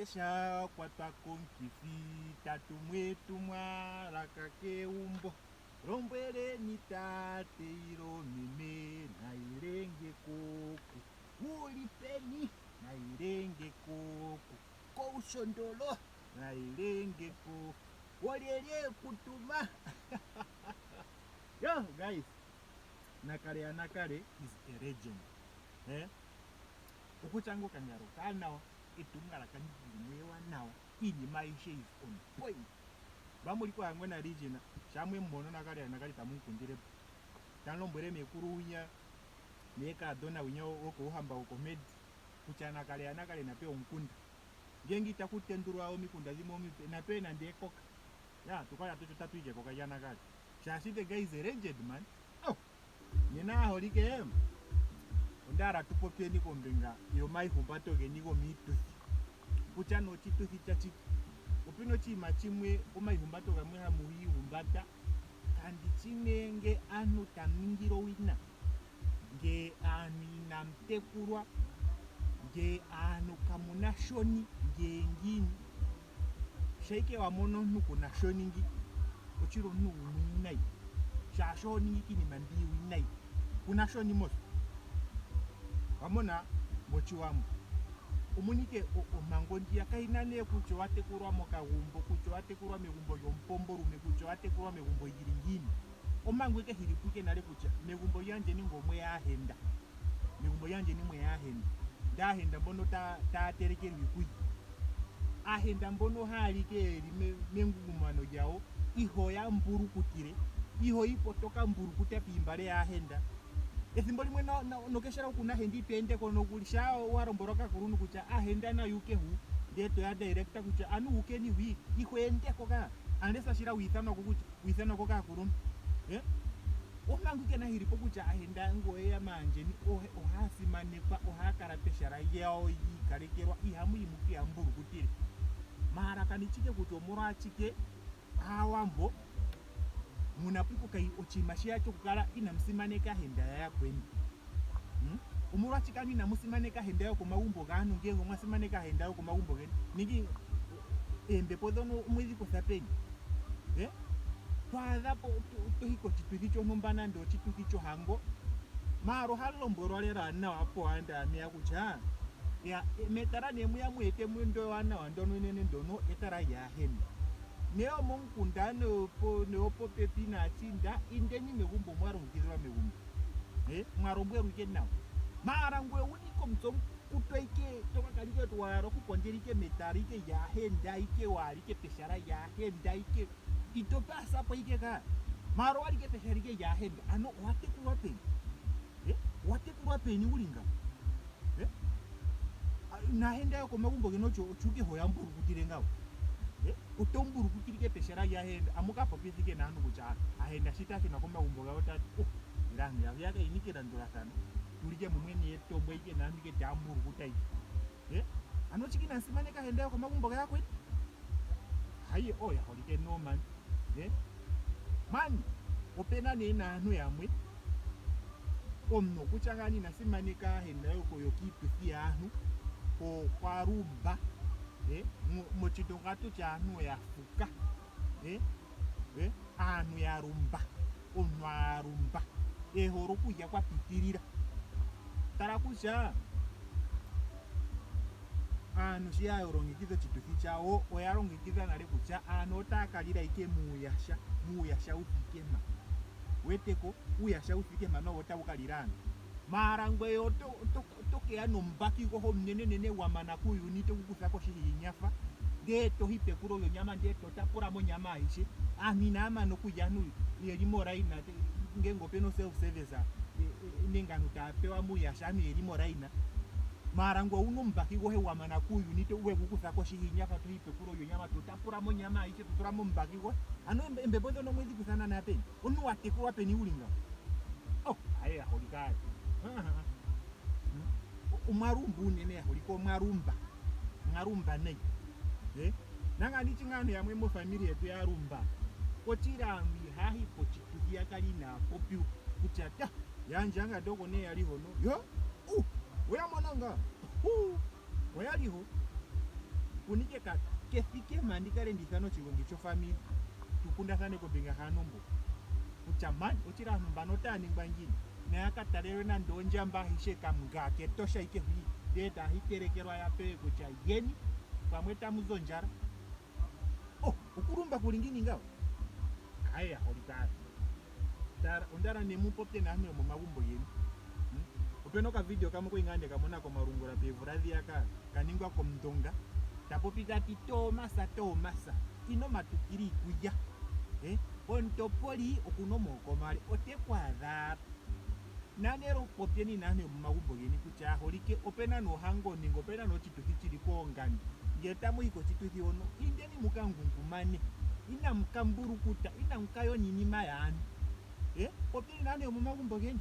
Esha kwatwa komukithi ta tumu etumwalaka kegumbo. Lombweleni tate ilo meme nailenge koku. Wuli peni nailenge koku. Koushondolo nailenge ko. Olyelye ekutuma? Yo guys, Nakale ya Nakale is a legend. Eh? Okutya ngo kangalo okanawa, etumwalaka lili mo ewanawa, iinima ayihe is on point. Mba muli koHangwena region, shaa mwe mu mono Nakale ya Nakale tamu mu kundile po. Tamu lombwele meekulu winya neekaadhona winya wokouhamba wokomhedi kutya Nakale ya Nakale na pewe omukunda. Ngeenge itaku tendulwa omikunda dhimwe omipe, na pewe nande ekoka. Ya, tukale atuti otatu yi kekoka lyaNakale. Shaashi the guy is a legend man. Oh! Nena aaholike, onda hala tu popyeni kombinga yomaihumbato geni gomiituthi. Kutya nee oshituthi sha shike. Opuna oshinima shimwe, omaihumbato gamwe hamu ihumbata, kandi shi nee nge aantu tamu ningile owina, nge aantu inamu tekulwa, nge aantu kamu na shoni, nge ngiini. Sha ike wa mono omuntu kuna shoni ngi, oshili omuntu omwiinayi. Shaashi oho ningi ike iinima mbi iiwinayi. Kuna shoni mos. Wa mona mOshiwambo omuna ike ompango ndjiya kayi na nee kutya owa tekulwa mokagumbo, kutya owa tekulwa megumbo lyomupombolume, kutya owa tekulwa megumbo lyili ngiini. Ompango ike hili po ike nale kutya megumbo lyandjeni nge omweya aahenda, megumbo lyandjeni mweya aahenda, ndee aahenda mbono taya telekelwa iikulya. Aahenda mbono ohaya li ike yeli mengungumano lyawo, iho ya mbulukutile, iho yi po toka mbulukuta piimbale yaahenda. Ethimbo limwe nokeshela hu kuna aahenda ito ende ko nokuli, shaa wa lombwelwa kaakuluntu kutya aahenda naya uke hu, ndee toya directa kutya anu ukeni hwii, iho ende ko kaa, unless shila wa ithanwa ko kutya wa ithanwa ko kaakuluntu. Ompango ike nayi li po kutya aahenda nge oye ya maandjeni ohaya simanekwa, ohaya kala pehala lyawo lyi ikalekelwa, ihamu yi mu ke ya mbulukutile. Maala kandi shi ike kutya omolwashike Aawambo mu na po ike oshinima shiya shokukala inamu simaneka aahenda yayakweni. Hmm? Omolwashike ano inamu simaneka aahenda yokomagumbo gaantu ngele omwa simaneka aahenda yokomagumbo geni? Nenge oombepo ndhono omwedhi kutha peni? Eh? To adha po to yi koshituthi shontumba nande oshituthi shohango, maala oha lombwelwa lela nawa po anda meya kutya ya metala ne muya mu ete ndo ewanawa ndono enene ndono etala lyaahenda. Ne yomomukunda noyopopepi naashinda indeni megumbo mwa longekidhilwa megumbo. Eh, mwa lombwelwa ike nawa. Maala ngoye owuna ike omutse omukuto ike to ka kala ike wa hala okukondjela ike metala ike lyaahenda ike wa hala ike pehala lyaahenda ike ito pasa po ike kaa. Maala owa li ike pehala ike lyaahenda ano owa tekulwa peni? Eh, owa tekulwa peni wuli nga? Eh? Naahenda yokomagumbo geni osho osho ike ho ya mbulukutile ngawo. Eh, oto mbulukutile ike pehala lyaahenda amu ka popitha ike naantu kutya aahenda shi taya shuna komagumbo gawo taya ti oh ila aantu ya hwiya kayina ike elandulathano tuli ike mumwe neetombwa ike naantu ike taya mbulukuta ike. Eh, ano oshike inamu simaneka aahenda yokomagumbo gayakweni? Haye oh ya holike no man. Eh? Man, opena nee naantu yamwe omuntu okutya ngaa ina simaneka aahenda yokiituthi yaantu okwa lumba eh, moshindonga ohatu ti aantu ya fuka eh, eh, aantu ya lumba omuntu a lumba e hole okulya kwa pitilila. Tala kutya aantu shi ya longekidha oshituthi shawo oya longekidha nale kutya aantu otaya ka lila ike muuyasha muuyasha wu thike mpa weteko uuyasha wu thike mpa nowo otawu ka lila aantu maala ngweye oto, oto, oto keya nombaki goho omunenenene gwa mana kuuyuni to ku kutha koshihinyafa ndee to hi pekulo lyonyama ndee to tapula monyama ayihe aantu inaya mana okulya aantu ye li moraina ngenge opena o self service nenge aantu taya pewa muuyasha aantu ye li moraina maala ngwe owuna omumbaki gohe gwa mana kuuyuni we gu kutha koshihinyafa to hi pekulo lyonyama to tapula monyama ayihe to tula momumbaki gohe ano embepo ndhono omwedhi kutha naanaa peni omuntu wa tekulwa peni wuli ngawo oh aye ya holika aye omwalumba unene ya holika omwalumba mwalumba nayi eh nanga ndichi ngaa aantu yamwe mofamili yetu ya lumba otshili aantu ihaya yi poshituthi ya kale inaya popiwa kutya ta yandja nga doko nee yali hono yo uh oya mona nga uh oyali ho. Okuna ike ka kethike mpa ndi kale ndi ithane oshigongi shofamili tu kundathane kombinga yaantu mbo kutya man oshili aantu mbano otaya ningwa ngiini naya ka talelwe nande ondjamba ahishe kamngaa kEtosha ike hwii ndele taya hitelekelwa ya pewe kutya yeni pamwe tamu zi ondjala. Oh, okulumba kuli ngiini ngawo? Aye ya holike aaye. Tala, onda hala ne mu popye naantu yomomagumbo geni. Hmm? Opena okavidio kamwe kwali ngaa ndeka mona komalungula peevula dhiya ka ka ningwa komundonga ta popi ta ti Toomasa Toomasa ino matukila iikulya. Eh, omutopoli okuna omooko omale ote ku adha. Nane popyeni naantu yomomagumbo geni kutya aaholike opena noohango nenge opena noochituthi chili koongandi. Ngele tamu yi kochituthi hono indeni muka ngungumane. Inamu ka mbulukuta, inamu ka yona iinima yaantu. Eh, popyeni naantu yomomagumbo geni.